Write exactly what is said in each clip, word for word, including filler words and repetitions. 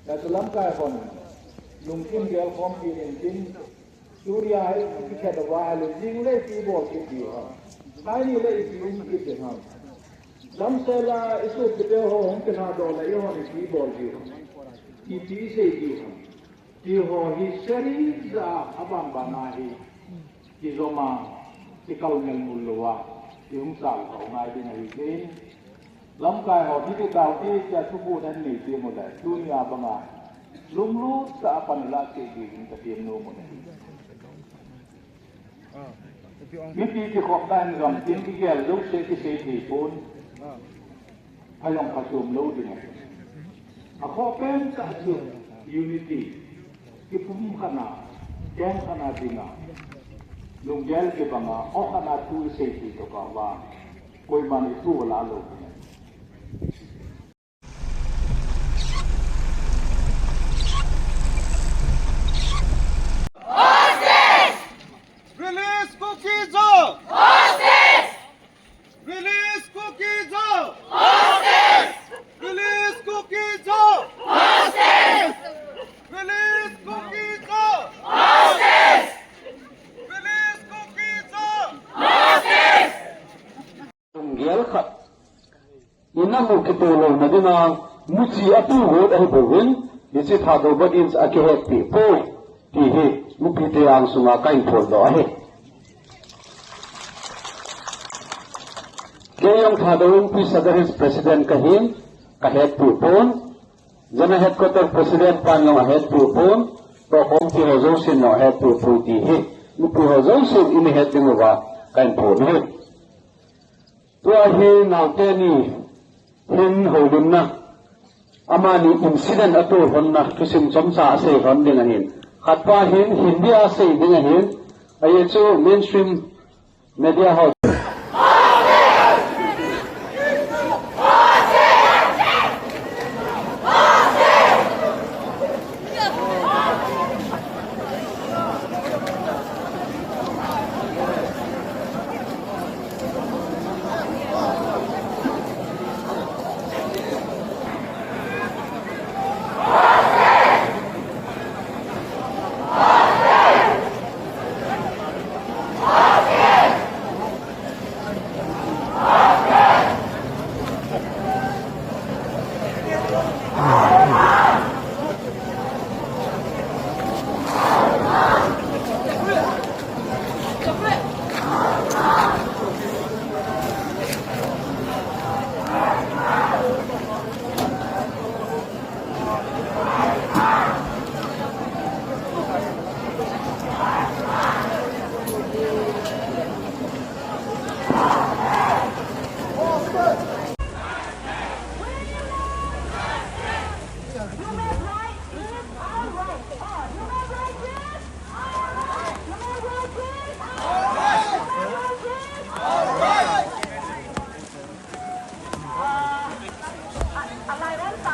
Kati lamkai hon, lungkim gel khompi lungkim, tunia hi ipi khat a va le, jing le ipi bol kit diu ham. Aini le ipi um kit diu ham. Damsel a isopite ho hung kilhadoh le eihon ipi bol diu ham. Ipi isei diu ham. Ti ho hi series a, abang bang a hi. Kijom a, kikalngel mul lou a, kihung sal kha u ngai ding ahi kei. Lamkai ho, hiti tao ti, tia thupu nan nei ti mo le, tunia banga, lunglut tah a pan la kei ding ka ti nom u ahi. Mipi kikhopna in gamtin kigel jouse kisei thei pon. Phajong phachom lou ding ahi. Akhoh pen tah chu unity. Kipumkhatna, kengkhatna dinga. Lunggel kibanga, okhatna thu isei thei tokah vang. Koiman ithu ala lou ding ahi. Release Kuki Zo! Release Kuki Zo! Hostage! Release Kuki Zo! Hostage! Release Kuki Zo! Hostage! Release Kuki Zo! Hostage! Lunggel khat. Ina mu kitoh louna dinga, muchi apu got ahi bouvin, hiche Thadou Badin a kihetpi poi. Ti hi, mipite angsunga kahin phondoh ahi. Kei jong Thadou Inpi Sadar Hills President kahin, kahetpi pon. General Headquarter President pan jong ahetpi pon. Toh committee ho jousen jong ahetpi poi ti hi. Mipi ho jousen ina het diuva kahin phon ahi. Tua hi naote ni hin houlimna, amani incident atoh lhonna thusim chomcha asei lhon ding ahin. Khatpa hin Hindi a asei ding ahin, ajeh chu mainstream media ho.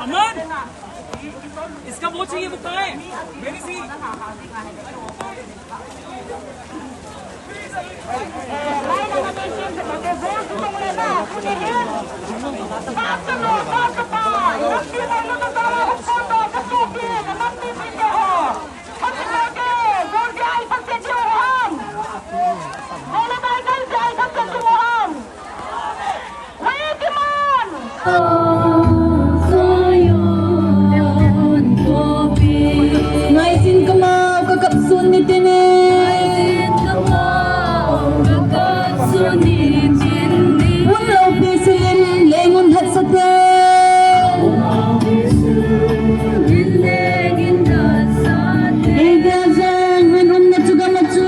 अमन, इसका वो चाहिए, वो कहाँ है? मेरी सी। Ngaisin kamau kakap sun ni tene. Ngaisin kamau kakap sun ni tene. Hun loupi silin lengun hat sate. Hun loupi silin lengun hat sate. Ei dia jang hun umna chu gam a chu.